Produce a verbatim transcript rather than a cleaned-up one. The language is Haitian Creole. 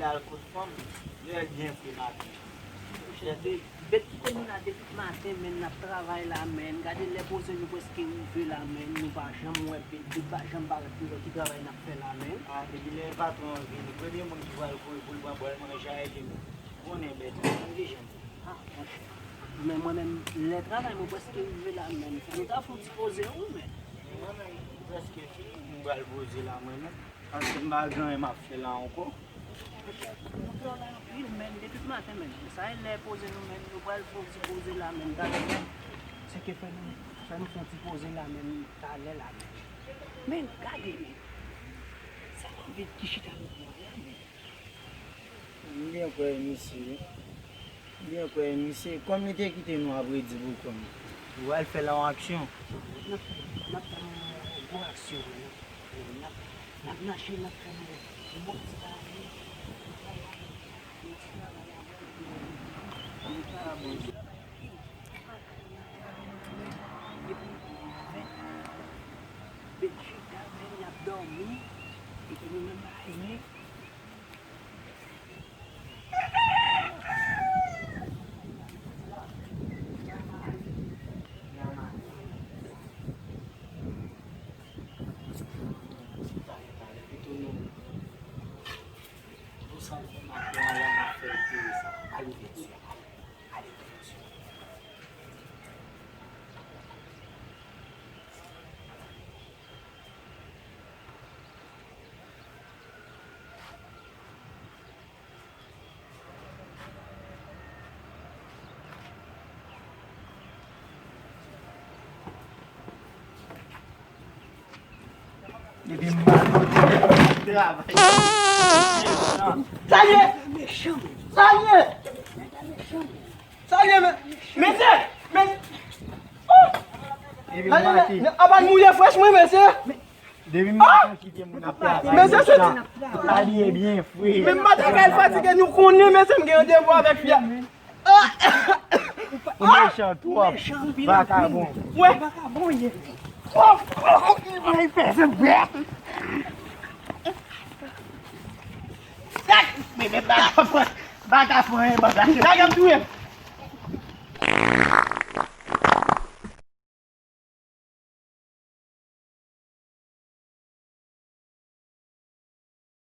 Al kot fanm, lè l byen fre maten. Monchè, de, de, kite nou la depi maten, men n ap travay la, men. Gade lè poze nou prèske rive la, men. Nou pa janm wè, Bèt pa janm parèt pou wè ki travay n ap fè la, men. A, depi lè patwon an vini, premye moun ki pral kouri pou l pran bwal manje a, e li menm. Konnen Bèt, m gen jan. A, monchè. Men mwen menm, lè travay mwen prèske rive la, men. Fò nou ta fè yon ti poze, wi, men. Mwen menm, prèske fini, m pral poze la, mwen menm. Paske m pa gen anyen m ap fè la ankò. Nou travay anpil, men, depi maten, men. Sa e lè poze nou, men. Nou pral fè yon ti poze la, men, talè, men. Se ke fè nou, fè nou fè yon ti poze la, men, talè la, men. Men, gade, men. Sa nan vit ki chita nan bò la, men. M byen kwè e misye, wi. M byen kwè e misye. Kòm li te kite nou ap redi pou kò n. Ou pral fè la yon aksyon. N ap fè, n ap fè yon gwo aksyon, wi. N ap, n ap mache, n ap fè yon bon ti travay. Yon ti travay avè l. Yon ti travay. Epi, Bèt chita, men, y ap dòmi. Epi nou menm, nou pa fini. Depi m pa kote travay. Sa l ye? Sa l ye? Sa l ye, men, mesye, men, oh! Depi m maten. Apa n mouye frèch mwen, mesye. Depi m maten kite moun ap travay. Mesye, se abiye byen fre. Men m pa ta kay fatige, nou konnen, mesye, m gen randevou avèk fi a. Ou mechan twòp, vakabon. Wè. Vakabon ye. Oh, oh, oh, li fè se bèt. Men, men, bagay, bagay, bagay, bagay, bagay, m touye.